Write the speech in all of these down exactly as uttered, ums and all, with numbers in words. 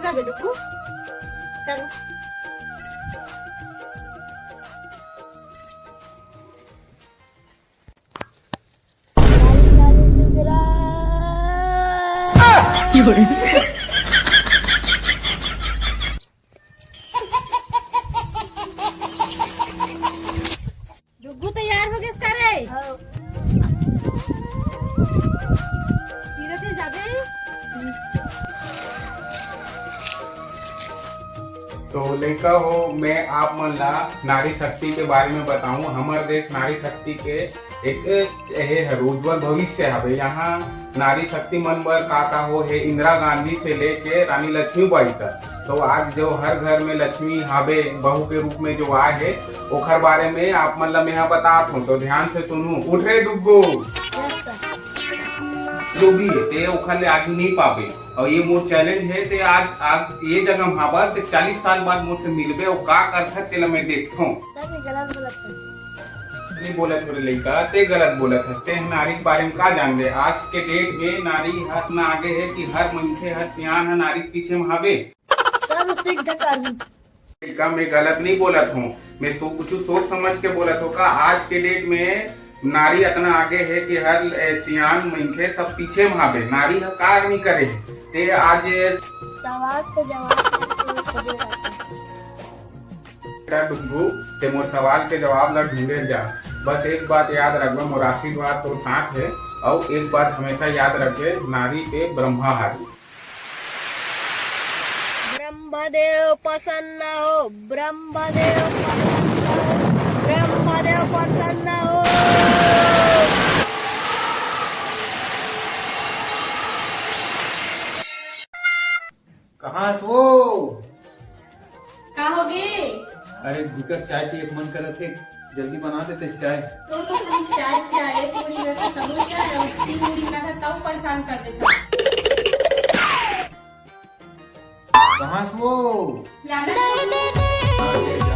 का बेटू, चलो। डुग्गू तैयार हो गेस का रे? हाँ। तीरथ में जाबे? तो लइका हो, मैं आप मन ला नारी शक्ति के बारे में बताऊं। हमर देश नारी शक्ति के एक ये है, उज्जवल भविष्य हवे। यहाँ नारी शक्ति मन बर का का हो हे, इंदिरा गांधी से लेके रानी लक्ष्मीबाई तक। तो आज जो हर घर में लक्ष्मी हावे, बहू के रूप में जो आए हे, ओखर बारे में आप मन ला मेहा बतात हूँ, तो ध्यान से सुनू। उठ रे डुग्गू। Yes, sir। जो भी है, ते ओखर ले आज नहीं पावे। और ये मोर challenge है, ते आज, आज ये जगह में हावा, ते चालीस साल बाद मोर से मिलबे, और का करथस, तेला मैं देखथों। Sir, मैं गलत बोलत हूँ। नहीं बोलत हो रे लइका, ते गलत बोलत हस। ते नारी के बारे में का जानबे? आज के date में नारी हर ना आगे है कि हर मनखे, हर सियान ह नारी के पीछे में हावे। Sir, वो सिख धकार हूँ। लइका, मैं गलत नहीं बोलत हूँ, मैं सो, कुछ सोच समझ के बोलत हूँ का? आज के date में नारी अतना आगे है कि हर, ए, सियान मनखे सब पीछे में हावे। नारी ह का नहीं करे? ते आज सवाल के जवाब में तू खोजे रहता। बेटा डुग्गू, ते मोर सवाल के जवाब ला ढूंढे जा। बस एक बात याद रखबे, मोर आशीर्वाद तोर साथ है। और एक बात हमेशा याद रखबे, नारी पे ब्रह्मा हावी। ब्रह्मदेव प्रसन्न हो, ब्रह्मदेव प्रसन्न हो, ब्रह्मदेव प्रसन्न हो। कहाँ हस वो? का होगे? अरे, बिकट चाय पिए के मन करत हे, जल्दी बना देते चाय। तो, तो खाली चाय, चाय, पूरी में तो सब चाय, और पूरी, पूरी का था, तब परेशान कर देता। कहाँ से वो? याद है? हाँ, ले जा।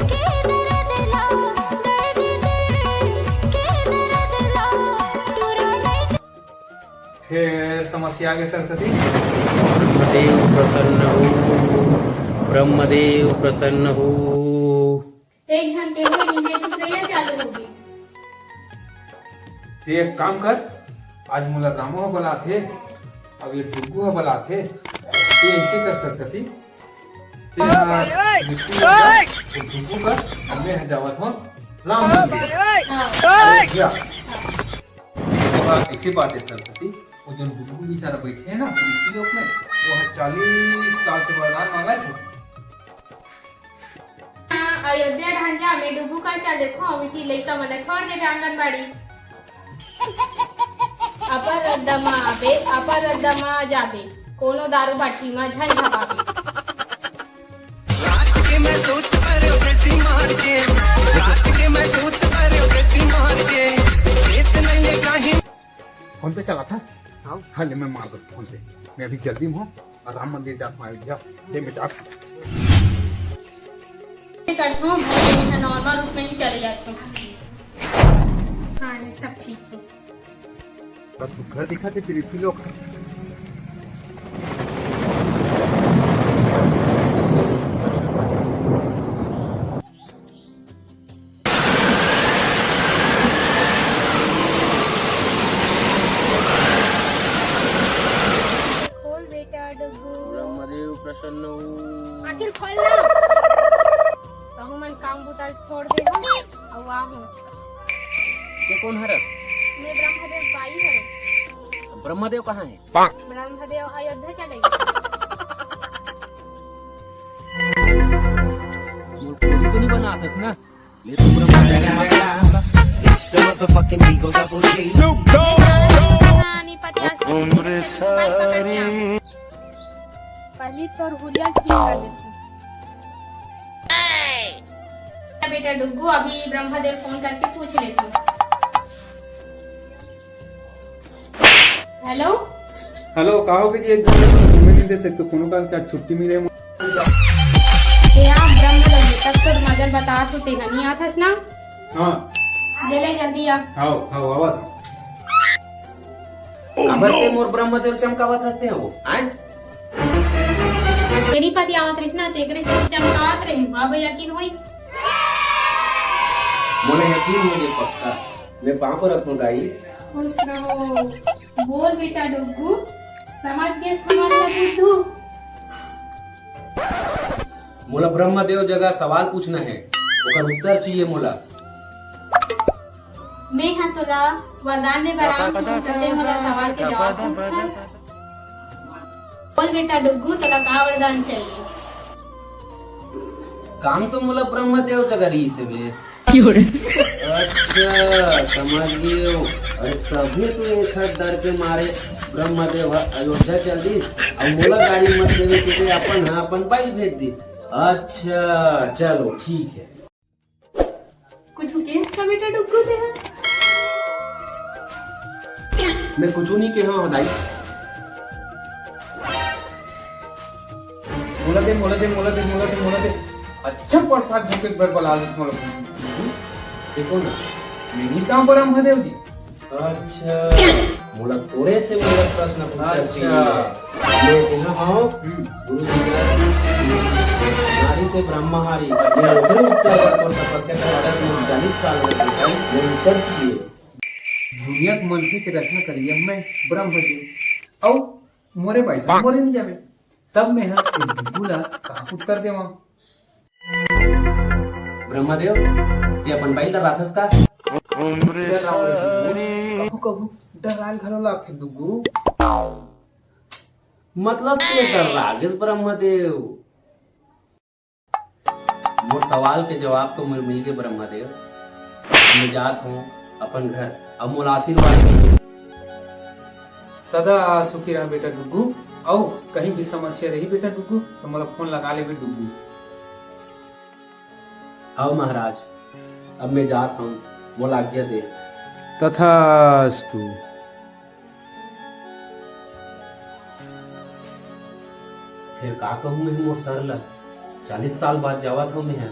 फेर समस्या आगे सरस्वती। ब्रह्मदेव प्रसन्न हो, ब्रह्मदेव प्रसन्न हो। एक झन के होय नहीं है, दूसरे ये चालू होगी। ते एक काम कर, आज मोला रामू ह बलात हे, अब ये डुग्गू ह बलात हे। ते ऐसे कर सरस्वती, ते हा बिट्टू ल जा, वो डुग्गू कर, अब मैं हा जावत हूँ राम मंदिर। हाँ। अरे भैया, अब ऐसी बात है सरस्वती, वो जो डुग्गू बेचारा बैठे है ना ऋषि लोक में, वो है चालीस साल से वरदान मांगा थे। हाँ, अयोध्या ढांचा में डुग्गू कर चल देखो, अभी की लइका मन छोड़ देवे आंगनबाड़ी। अपर रद्दा मा आबे, अपर रद्दा मा जाबे, कोनो दारू बाटी मा झन झपाबे। रात के मैं सोच पर देसी मार के, रात के मैं सोच पर देसी मार के, चेत नहीं है काहे। फोन पे चलाथस? हाँ। हाँ, ले मैं मार दो फोन पे। मैं अभी जल्दी में हूँ और राम मंदिर जात हूँ अयोध्या। ले मैं जात हूँ। करता हूँ, मैं नॉर्मल रूप में ही चले जाता हूँ। हाँ, ये सब ठीक है। बस घर दिखा थे फिर इसी लोग। खोल बेटा डुगू। ब्रह्मदेव प्रसन्न हो। आखिर खोल ना। कहूँ मन काम बुता छोड़ दे हो, अउ आ हो। ये कौन हरस? मैं ब्रह्मदेव बाई हूँ। ब्रह्मदेव कहाँ है? ब्रह्मदेव अयोध्या चले गए। मोर पूरी तो नहीं बनाथस ना? ले तो पूरा कहानी पचास के दिन में से मोबाइल पकड़ के आ। पहली तोर हुलिया ठीक कर देती। बेटा डुग्गू, अभी ब्रह्मदेव फोन करके पूछ लेती हूँ। हेलो। हेलो, का हो गई जी? एक घंटा से समय नहीं दे सकते, कोनो कारण का छुट्टी मिले? ए, आप ब्रह्म लगे, तब तो मजल बता तो तेहा नहीं आथस ना? हाँ। ले ले जल्दी आ। हाओ, हाओ, आवा था। काबर ते मोर ब्रह्मदेव चमकावत हते हो, आय? तेरी पति आवत रहिस ना, तेकरे से चमकावत रहे, अब यकीन होइस? मोला यकीन हो गे पक्का। मैं पाँव परत हूँ दाई। खुश रहो। बोल बेटा डुग्गू, समझ गे हमारा बुद्धू? मोला ब्रह्मदेव जगह सवाल पूछना है, ओकर उत्तर चाहिए मोला। मैं हा तोला वरदान दे बर आऊं हूं, त तैं मोला सवाल के जवाब पूछथस। बोल बेटा डुग्गू, तोला का वरदान चाहिए? काम तो मोला ब्रह्मदेव जगह रहिस हे बे। अच्छा, समझ गेंव। अरे तभे तो एखर डर के मारे ब्रह्मदेव ह अयोध्या चल दिस, अउ मोला गाड़ी मत देवे के अपन, हाँ, अपन बाई भेज दिस। अच्छा, चलो ठीक है। कुछु केहेस का बेटा डुग्गू तें हा? मैं कुछु नहीं केहे हंव दाई। मोला दे, मोला दे, मोला दे, मोला दे, मोला दे। अच्छा प्रसाद झोंके बर बला ले मोला। देखो ना, मैं ही काम ब्रह्मदेव जी। अच्छा, मोला तोरे से मोला प्रश्न पूछना अच्छा। चाहिए। मैं केहे हंव, हम्म। गुरु जी का नारी से ब्रह्महारी। अच्छा। मैं ओकरे उत्तर बर तोर तपस्या का आदत में चालीस साल हो गए हैं, मैं उत्तर किए। दुनिया के मनखे के रचना करिया मैं ब्रह्मदेव। अउ मोरे बाई से मोरे नहीं जावे। तब मैं हा ए डुग्गू ला का उत्तर देवां? ब्रह्मदेव, तें अपन बाई ल डराथस का? डरावं रे डुग्गू, कभू कभू डराय घलो लागथे डुग्गू। मतलब तें डरा गेस ब्रह्मदेव? मोर सवाल के जवाब तो मोर मिल गे ब्रह्मदेव। मैं जात हंव अपन घर, अब मोला आशीर्वाद दे। सदा सुखी रह बेटा डुग्गू, अउ कहीं भी समस्या रही बेटा डुग्गू, तो मोला फोन लगा लेबे डुग्गू। हव महाराज, अब मैं जात हंव, मोला आज्ञा दे। तथास्तु। फेर का कहूं मैं मोर सर ला? चालीस साल बाद जावत हंव मैं।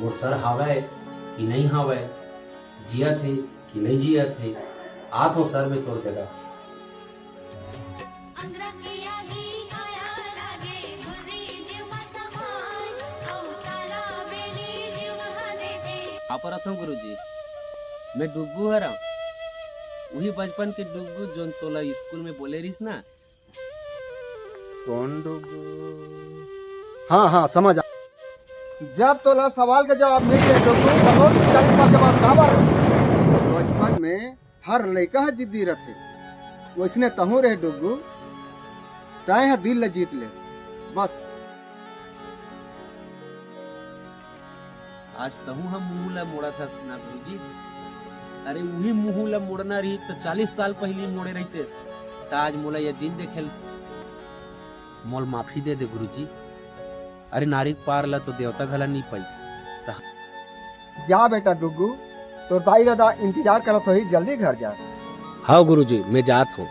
मोर सर हावय कि नहीं हावय, जियत हे कि नहीं जियत हे? आत हंव सर मैं तोर जगह। का परत हंव गुरुजी? मैं डुग्गू हरंव, उही बचपन के डुग्गू जोन तोला स्कूल में बोले रहिस ना। कौन डुग्गू? हाँ, हाँ, समझ आ। जब तोला सवाल के जवाब मिल गे डुग्गू, तो रोज चालीस साल के बाद काबर? बचपन में हर लइका ह जिद्दी रथे, वइसने तहूं रहे डुग्गू, तैं ह दिल ल जीत ले, बस। आज तहूं ह मुंह ल मोड़त हस ना गुरुजी। अरे उही मुंह ल मोड़ना रही त चालीस साल पहिली मोड़े रहितेस, त आज मोला ये दिन देखे ल-, मोल माफी दे दे गुरुजी। अरे नारी के पार ल तो देवता घला नी पाइस। त जा बेटा डुग्गू, तोर दाई ददा इंतजार करत होही, जल्दी घर जा। हव गुरुजी, मैं जात हंव।